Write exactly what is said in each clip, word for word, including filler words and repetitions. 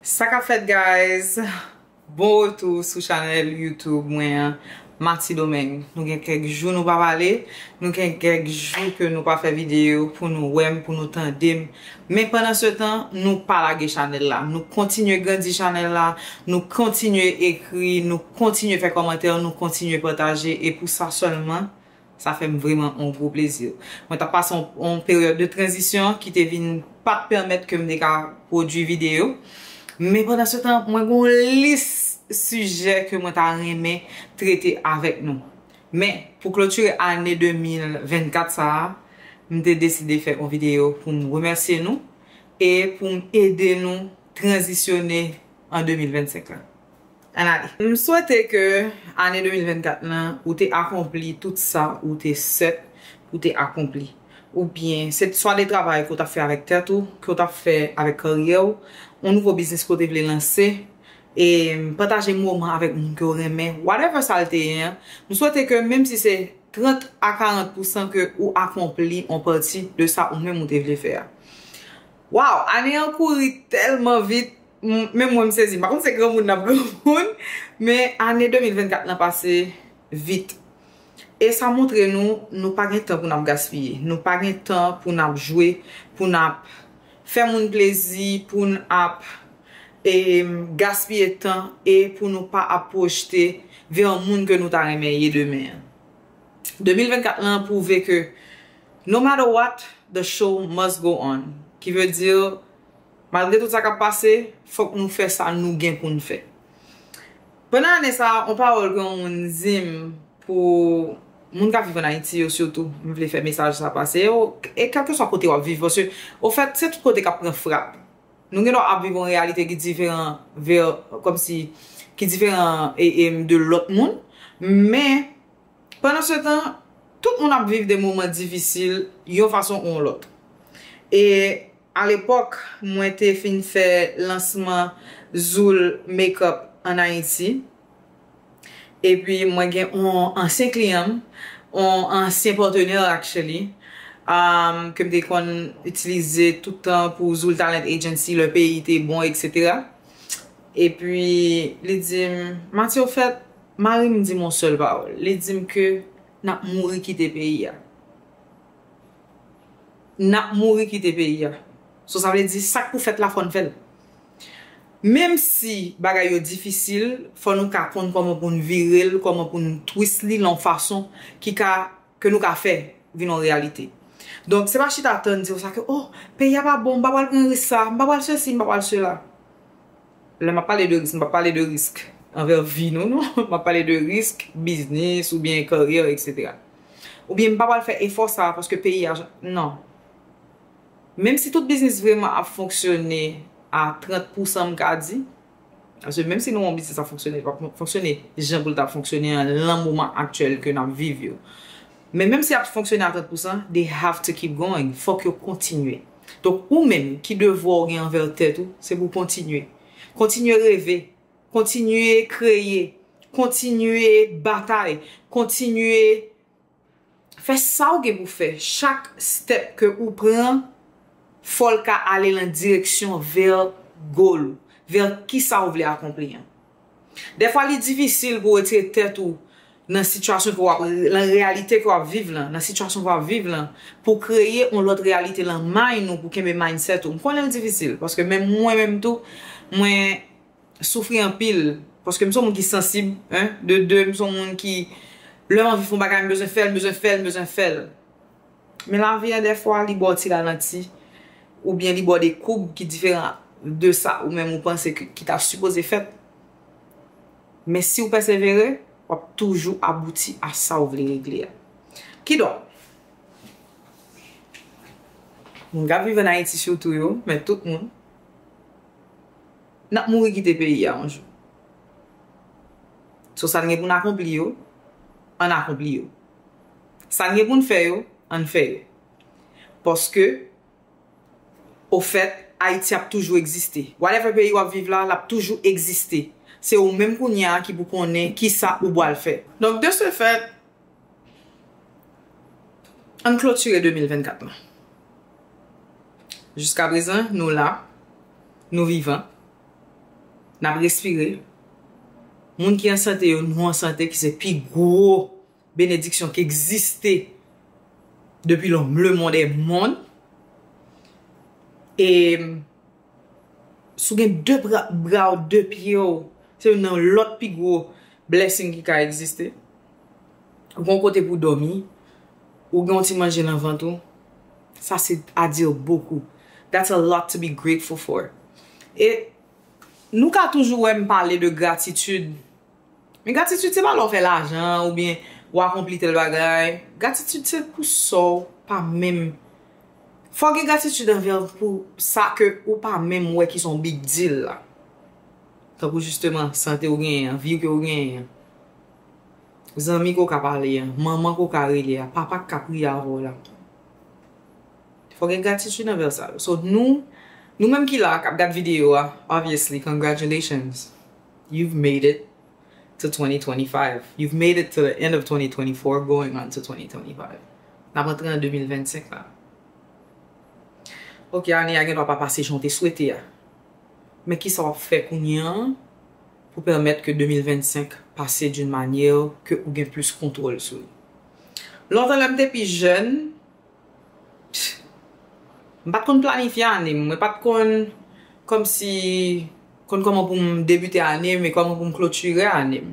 Sa k ap fèt, guys? Bon retou sou chanèl YouTube mwen an, Mati Domeng. Nou gen kèk jou nou pa pale, nou gen kèk jou ke nou pa fè videyo pou nou wè m, pou nou tande m. Men pandan se tan, nou pa lage chanèl la. Nou kontinye grandi chanèl la, nou kontinye ekri, nou kontinye fè kòmantè, nou kontinye pataje, e pou sa sèlman, sa fè m vrèman yon gwo plezi. Mwen t ap pase yon, yon peryòd de tranzisyon ki te vin pa t pèmèt ke m te ka pwodui videyo. Men pandan se tan, mwen gen yon lis sijè ke mwen ta renmen trete avèk nou. Men, pou klotire ane de mil vennkat sa a, m te deside fè yon videyo pou m remèsye nou e pou m ede nou tranzisyone an de mil vennsenk la. Ann ale. M swete ke ane de mil vennkat lan, ou te akonpli tout sa ou te sèt pou te akonpli. Oubyen, se swa de travay ke w t ap fè avèk tèt ou, ke w t ap fè avèk karyè w, yon nouvo biznis ke w te vle lanse, e pataje moman avèk moun ke w renmen, whatever sa l te ye an. M swete ke menm si se trant a karant pousan ke ou akonpli yon pati de sa ou menm ou te vle fè a. Waw, ane an kouri tèlman vit, m- menm mwen m sezi. M pa konn se granmoun n ap granmoun, men ane de mil vennkat lan pase vit. E sa montre nou, nou pa gen tan pou n ap gaspiye. Nou pa gen tan pou n ap jwe, pou n ap fè moun plezi, pou n ap e, gaspiye tan e pou nou pa ap pwojte vè yon moun ke nou ta renmen ye demen an. De mil vennkat lan pwouve ke no matter what, the show must go on. Ki vle di, malgre tout sa k ap pase, fòk nou fè sa nou gen pou n fè. Pandan ane sa a, yon pawòl ke yon moun di m pou moun k ap viv ann Ayiti yo sitou, m vle fè mesaj sa pase, e kèlkeswa kote w ap viv, paske, ofèt, se tout kote k ap pran frap. Nou gen dwa ap viv yon reyalite ki diferan, vè, kòmsi, ki diferan e, e de lòt moun, men pandan se tan, tout moun ap viv de moman difisil yon fason ou yon lòt. E alepòk, mwen te fin fè lansman Zoul Makeup ann Ayiti. Epi mwen gen yon ansyen kliyan m, yon ansyen partenaire actually, um, ke m te konn itilize tout tan pou Zoul Talent Agency, lè peyi te bon, et cetera. Epi li di m, Matye, ofèt, mari m di m yon sèl pawòl. Li di m ke n ap mouri kite peyi a. N ap mouri kite peyi a. So, sa vle di, sa k pou fèt la, fò n fè l. Menm si bagay yo difisil, fò nou ka konn kòman pou n vire l, kòman pou n twist li nan yon fason ki ka, ke nou ka fè vin yon reyalite. Donk, se pa chita tann di konsa ke, oh, peyi a pa bon, m pa pral pran risk sa, m pa pral sesi, m pa pral sela. Lè m ap pale de risk, m p ap pale de risk anvè vi nou, non. M ap pale de risk biznis oubyen karyè, et cetera. Oubyen m pa pral fè efò sa a paske peyi a, non. Menm si tout biznis vrèman ap fonksyone a trant pousan, m ka di, paske menm si nou wè yon biznis ap fonksyone, li p ap fonksyone jan pou l ta fonksyone an lan moman aktyèl ke n ap viv yo. Men menm si ap fonksyone a trant pousan, they have to keep going. Fòk yo kontinye. Donk, ou menm, ki devwa w gen anvè tèt ou, se pou w kontinye. Kontinye reve, kontinye kreye, kontinye batay, kontinye fè sa w gen pou fè. Chak step ke ou pran, fò l ka ale nan direksyon vè goal ou, vè kisa w vle akonpli an. Dèfwa, li difisil pou w retire tèt ou nan sitiyasyon ke w ap, nan reyalite ke w ap viv lan, nan sitiyasyon ke w ap viv lan, pou kreye yon lòt reyalite lan mind ou, pou kenbe mindset ou. M konnen l difisil, paske menm mwen menm tou, mwen soufri anpil, paske m se yon moun ki sansib, en, de de, m se yon moun ki, lè m anvi fè yon bagay, m bezwen fè l, m bezwen fè l, m bezwen fè l. Men lavi a, dèfwa, li ba w ti ralanti, oubyen li ba w de koub ki diferan de sa ou menm ou panse ki, ki ta sipoze fèt. Men si w pèsevere, w ap toujou abouti a sa w vle regle a. Kidonk, moun k ap viv ann Ayiti sitou yo, men tout moun, n ap mouri kite peyi a yon jou. So, sa n gen pou n akonpli yo, ann akonpli yo. Sa n gen pou n fè yo, ann fè yo. Paske, ofèt, Ayiti ap toujou egziste. Whatever peyi w ap viv la, l ap toujou egziste. Se ou menm kounye a ki pou konnen kisa ou pral fè. Donk, de ce fait, ann klotire de mil vennkat lan. Jiskaprezan, nou la, nou vivan. N ap respire. Moun ki an sante yo, nou an sante, ki se pi gwo benediksyon ki egziste depi le monde est monde. E si w gen de bra, bra w, de pye w, se youn nan lòt pi gwo blessing ki ka egziste. Ou gen yon kote pou w dòmi, ou gen yon ti manje nan vant ou. Sa se a dire beaucoup. That's a lot to be grateful for. E nou ka toujou wè m pale de gratitid. Men gratitid se pa lè w fè lajan oubyen w akonpli tèl bagay. Gratitid se pou sa w pa menm. Fò w gen gratitid anvè pou sa ke ou pa menm wè ki se yon big deal la. Tankou jisteman sante w genyen an, vi ke w genyen an. Zanmi ke w ka pale a, manman ke w ka rele a, papa k ka priye avè w la. Fò gen gratitid anvè sa yo. So nou, nou menm ki la k ap gad videyo a, obviously, congratulations. You've made it to twenty twenty-five. You've made it to the end of twenty twenty-four, going on to twenty twenty-five. N ap antre an de mil vennsenk la. Ok, ane a gen dwa pa pase jan w te swete a. Men kisa w ap fè kounye an pou pèmèt ke de mil vennsenk pase d'une manière ke ou gen plis kontwòl sou li? Lontan lè m te pi jèn, m pa t konn planifye ane m. Mwen pa t konn kòmsi konn kòman pou m debite ane m e kòman pou m klotire ane m.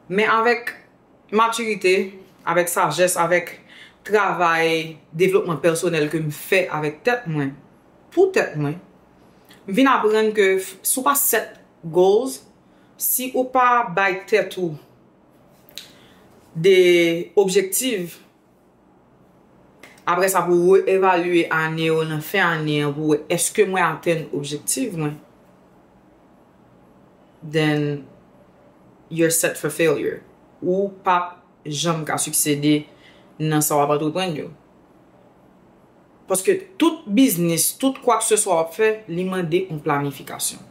Men avèk matirite, avèk sajès, avèk travay devlopman pèsonèl ke m fè avèk tèt mwen, pou tèt mwen, m vin aprann ke f- si w pa set goals, si ou pa bay tèt ou de objektif, apre sa pou w re-evalye ane w nan fen ane an pou w wè èske mwen atenn objektif mwen, then you're set for failure. Ou p ap janm ka siksede nan sa w ap antreprann yo. Paske tout biznis, tout kwakseswa w ap fè, li mande yon planifikasyon.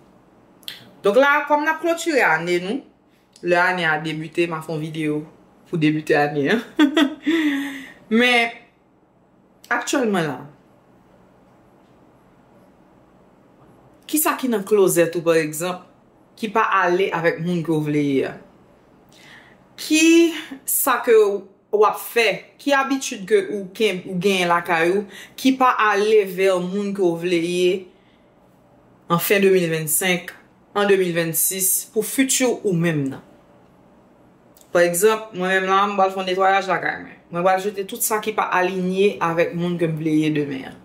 Donk la, kòm n ap klotire ane nou, lè ane a debite, m a fè yon videyo pou debite ane an. Men, aktyèlman la, kisa ki nan klozèt ou, pa egzanp, ki pa ale avèk moun ke w vle ye a? Ki sa ke w ap fè? Ki abitid ke ou ken- ou genyen lakay ou ki pa ale vè moun ke w vle ye an fen de mil vennsenk, an de mil vennsis, pou fiti ou menm nan? Pa egzanp, mwen menm la, m pral fè yon netwayaj lakay mwen. Mwen pral jete tout sa ki pa alinye avèk moun ke m vle ye demen an.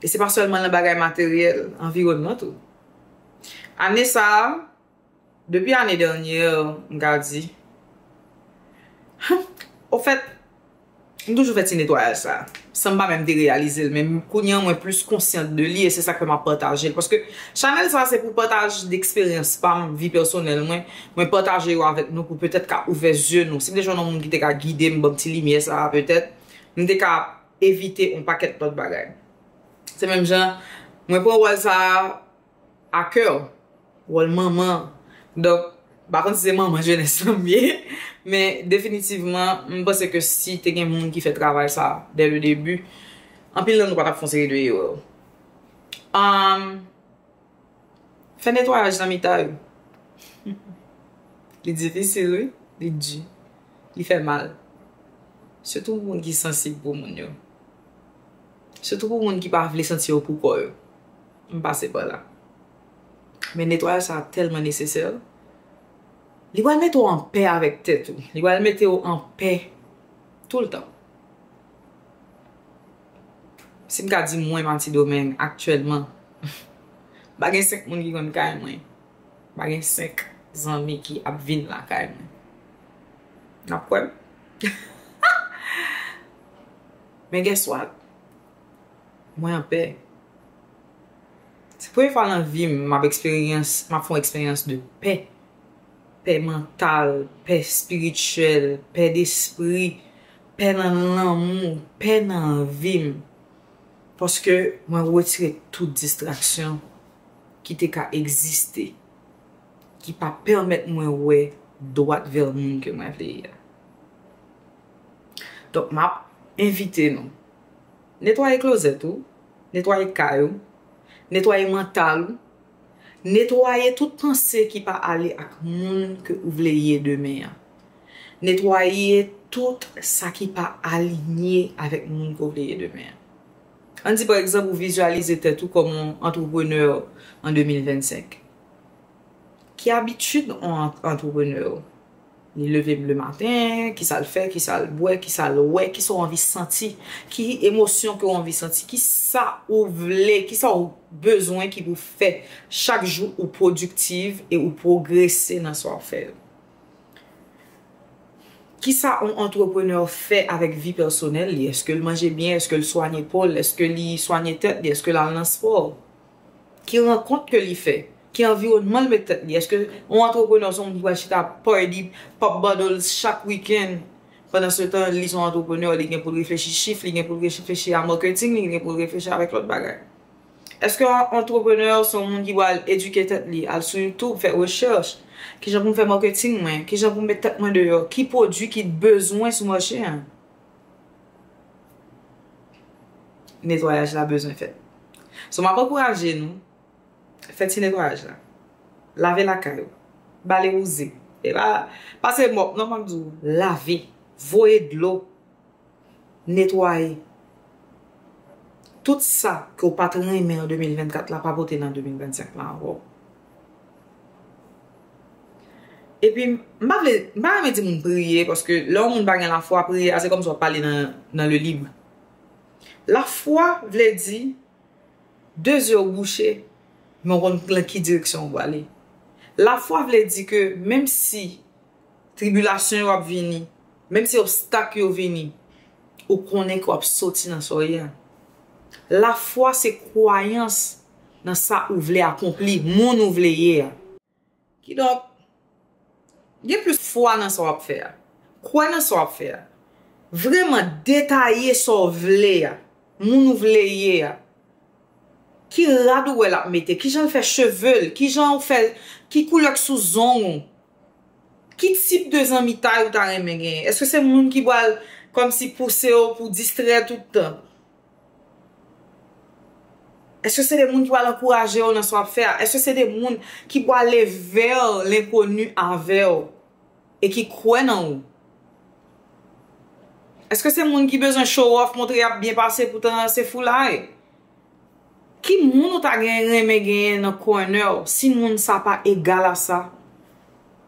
E se pa sèlman nan bagay materyèl, anviwònman tou. Ane sa a, depi ane dènyè, m ka di, ofèt, m toujou fè ti netwayaj sa a, san m pa menm te reyalize l, men kounye a mwen plis konsyant de li, e se sa k fè m ap pataje l. Paske chanèl sa a se pou pataj de eksperyans pa m, vi pèsonèl mwen, mwen pataje yo avèk nou pou petèt ka ouvè zye nou. Si m te jwenn yon moun ki te ka gide m, ban m ti limyè sa a, petèt, m te ka evite yon pakèt lòt bagay. Se menm jan, mwen pran wòl sa a a kè, wòl manman. Donk, m pa konn si se manman jenès lan m ye, men definitivman, m panse ke si te gen moun ki fè travay sa a dès le début, anpil nan nou pa t ap fè yon seri de erè. Um, fè netwayaj nan mitan yo. Li difisil, wi. Li di. Li fè mal. Sitou pou moun ki sansib pou moun yo. Sitou pou moun ki pa vle santi yo pou kò yo. M pase pa la. Men netwayaj sa a tèlman nesesè. Li pral mete w anpè avèk tèt ou. Li pral mete w anpè toultan. Si m ka di mwen, Mati Domeng, aktyèlman, pa gen senk moun ki konn kay mwen. Pa gen senk zanmi ki ap vin lakay mwen. N ap kwè m. Men guess what? Mwen anpè. Se premye fwa nan vi m, m ap eksperyans, m ap fè yon eksperyans de pè. Pè mantal, pè espirityèl, pè despri, pè nan lanmou, pè nan vi m. Paske mwen retire tout distraksyon ki te ka egziste, ki pa pèmèt mwen wè dwat vè moun ke mwen vle ye a. Donk, m ap envite nou, netwaye klozèt ou, netwaye kay ou, netwaye mantal ou, Netwaye tout panse ki pa ale ak moun ke ou vle ye demen an. Netwaye tout sa ki pa alinye avèk moun ke w vle ye demen an. Ann di, pa egzanp, ou vizyalize tèt ou kòm yon antreprenè an de mil vennsenk. Ki abitid yon ant-, antreprenè? Li leve le maten, ki sa l fè, ki sa l bwè, ki sa l wè, ki sa w anvi santi, ki emosyon ke w anvi santi, ki sa ou vle, ki sa w bezwen ki pou fè chak jou ou pwodiktiv e ou pwogrese nan sa w ap fè yo. Ki sa yon antreprenè fè avèk vi pèsonèl li? Èske l manje byen? Èske l swanye po l? Èske li swanye tèt li? Èske l al nan spò? Ki rankont ke li fè? Ki anviwònman l met tèt li? Èske yon antreprenè se yon moun ki pral chita party, pop bottles chak wikenn? Pandan se tan, li se yon antreprenè, li gen pou l reflechi chif, li gen pou l reflechi a marketing, li gen pou l reflechi avèk lòt bagay. Èske yon antreprenè se yon moun ki pral edike tèt li, al sou YouTube, fè rechèch? Kijan pou m fè marketing mwen? Kijan pou m met tèt mwen deyò? Ki pwodui ki bezwen sou mache an? Netwayaj la bezwen fèt. So, m ap ankouraje nou, fè ti netwayaj la. Lave lakay ou. Bale wouze. E pa, pase mòp, non, m ap di w, lave. Voye dlo. Netwaye. Tout sa ke w pa t renmen an de mil vennkat la, pa pote nan de mil vennsenk la ankò. Epi, m pa vle, m pa renmen di moun priye, paske lè yon moun pa gen lafwa, priye a, se kòmsi w ap pale nan, nan le libre. Lafwa vle di, de zye w bouche, men w konn nan ki direksyon w prale. Lafwa vle di ke menm si tribilasyon yo ap vini, menm si obstak yo vini, ou konnen ke w ap soti nan sa w ye a. Lafwa se kwayans nan sa ou vle akonpli, moun ou vle ye a. Kidonk, gen plis fwa nan sa w ap fè a. Kwè nan sa w ap fè a. Vrèman detaye sa w vle a, moun ou vle ye a. Ki rad ou wè l ap mete? Kijan l fè cheve l? Kijan ou fè, ki koulè k sou zong ou? Ki tip de zanmitay ou ta renmen genyen? Èske se moun ki pral kòmsi pouse w pou distrè tout tan? Èske se de moun ki pral ankouraje w nan sa w ap fè a? Èske se de moun ki pral ale vè lenkoni avè w e ki kwè nan ou? Èske se moun ki bezwen show off, montre y ap byen pase, poutan se foulay? Ki moun ou ta gen renmen genyen nan kònè w? Si moun sa pa egal a sa,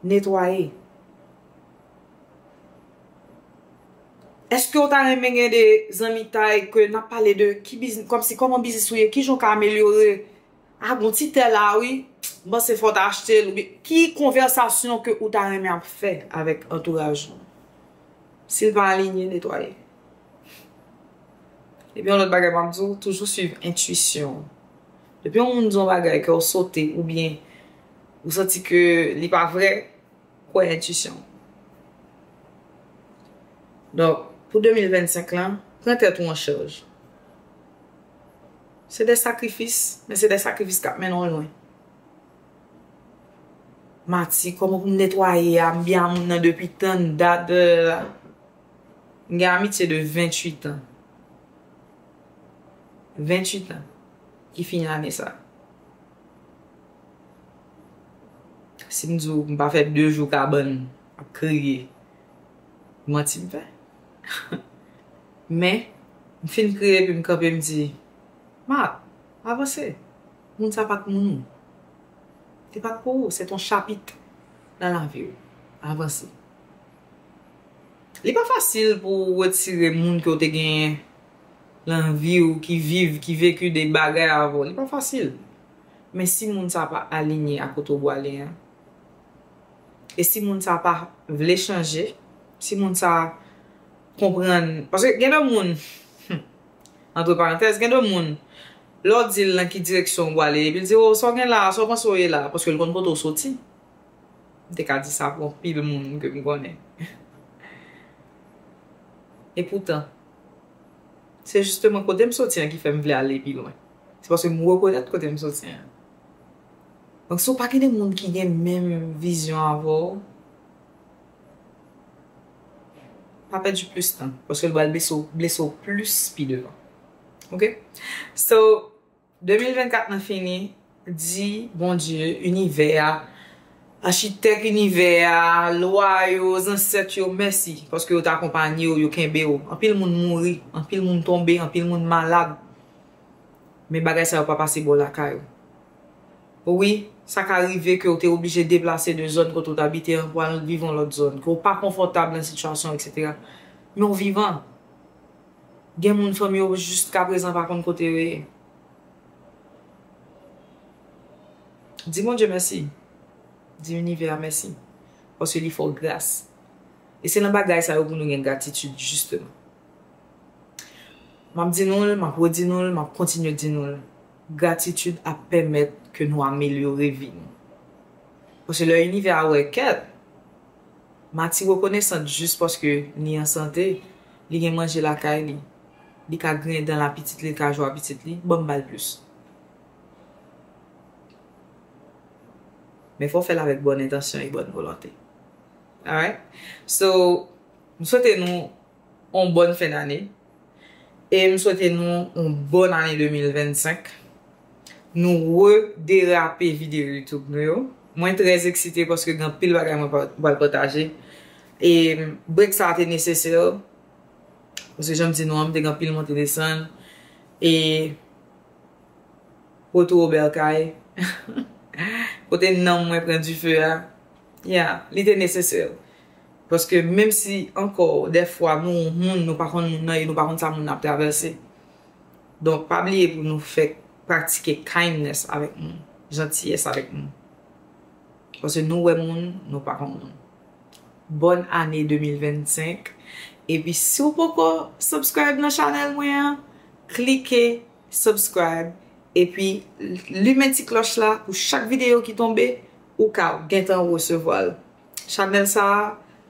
netwaye. Èske w ta renmen gen de zanmitay ke n ap pale de ki biznis, kòmsi kòman biznis ou ye, kijan w ka amelyore? A, gon ti tè la, wi, m panse fò w ta achte l, oubyen ki konvèsasyon ke ou ta renmen ap fè avèk antouraj ou? Si l pa alinye, netwaye. Epi yon lòt bagay m ap di w, toujou swiv entwisyon w. Depi yon moun di yon bagay ke w sote oubyen ou santi ke li pa vrè, kwè entwisyon w. Donk, pou de mil vennsenk lan, pran tèt ou an chaj. Se de sakrifis, men se de sakrifis k ap mennen w lwen. Mati, kòman pou m netwaye a, m byen a moun nan depi tann dat, blablabla. M gen amitye de venntuit an. Venntuit an. Ki fini ane sa. Si m di w m pa fè de jou kabann ap kriye, manti m fè. Men, m fin kriye epi m kanpe, m di, Mat, avanse. Moun sa pa t moun ou. Li pa t pou ou, se t yon chapit nan lavi w. Avanse. Li pa fasil pou w retire moun ke w te genyen nan vi w, ki viv, ki veki de bagay avè w. Li pa fasil. Men si moun sa pa alinye a kote w prale an, e si moun sa pa vle chanje, si moun sa konprann, paske gen de moun, hmm, antre parantèz, gen de moun, lè w di l nan ki direksyon w prale, epi l di, "O, sa w gen la a, sa w panse w ye la a?" Paske l konn kote w soti. M te ka di sa pou anpil moun ke m konnen. Epoutan, se jisteman kote m soti an ki fè m vle ale pi lwen. Se paske m rekonèt kote m soti an. Donk, si w pa gen de moun ki gen menm vizyon avè w, pa pèdi plis tan, paske l pral blese w, blese w plis pi devan. Oke? So, de mil vennkat nan fini, Di Bondye, inivè a, achitèk inivè a, lwa yo, zansèt yo, mèsi, paske yo t akonpanye w, yo kenbe w. Anpil moun mouri, anpil moun tonbe, anpil moun malad. Men bagay sa yo pa pase bò lakay ou. Wi, sa ka rive ke w te oblije deplase de zòn kote w t abite an pou al viv yon lòt zòn, ke w pa konfòtab nan sitiyasyon, etsetera. Men w vivan. Gen moun fanmi yo jiskaprezan pa konn kote yo ye. Di Bondye mèsi. Di inivè a mèsi. Paske li fè w gras. E se nan bagay sa yo pou nou gen gratitid, jisteman. M ap di nou l, m ap redi nou l, m ap kontinye di nou l. Gratitid ap pèmèt ke nou amelyore vi nou. Paske lè inivè a wè kèt, Mati rekonesan jis paske li an sante, li gen manje lakay li, li ka griyen dan l a pitit li, li ka jwe a pitit li, ban m ba l plis. Men fò w fè l avèk bòn entansyon e bòn volonte. Alright? So, m swete nou yon bòn fen dane. E m swete nou yon bòn ane de mil vennsenk. Nou rederape videyo YouTube nou yo. Mwen trè eksite paske gen anpil bagay mwen pa- pral pataje. E break sa a te nesesè. Paske jan m di nou an, m te gen anpil monte desann. E retour au bercail. Kote nanm mwen pran dife a. Yeah, li te nesesè. Paske menm si ankò, dèfwa, nou yon moun, nou pa konn moun nan e nou pa konn sa moun nan ap travèse. Donk, pa bliye pou nou fè pratike kindness avèk moun, jantiyès avèk moun. Paske nou wè moun, nou pa konn moun. Bòn ane de mil vennsenk. Epi si w poko subscribe nan chanèl mwen an, klike subscribe, epi limen ti klòch la pou chak videyo ki tonbe, ou ka gentan resevwa l. Chanèl sa a,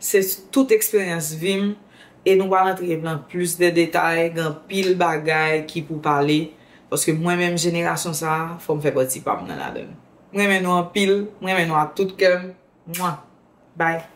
se tout eksperyans vi m, e nou pral antre nan plis de detay, gen anpil bagay ki pou pale, paske mwen menm jenerasyon sa a, fò m fè pati pa m nan ladan l. M renmen nou anpil, m renmen nou ak tout kè m. Mwa. Bye.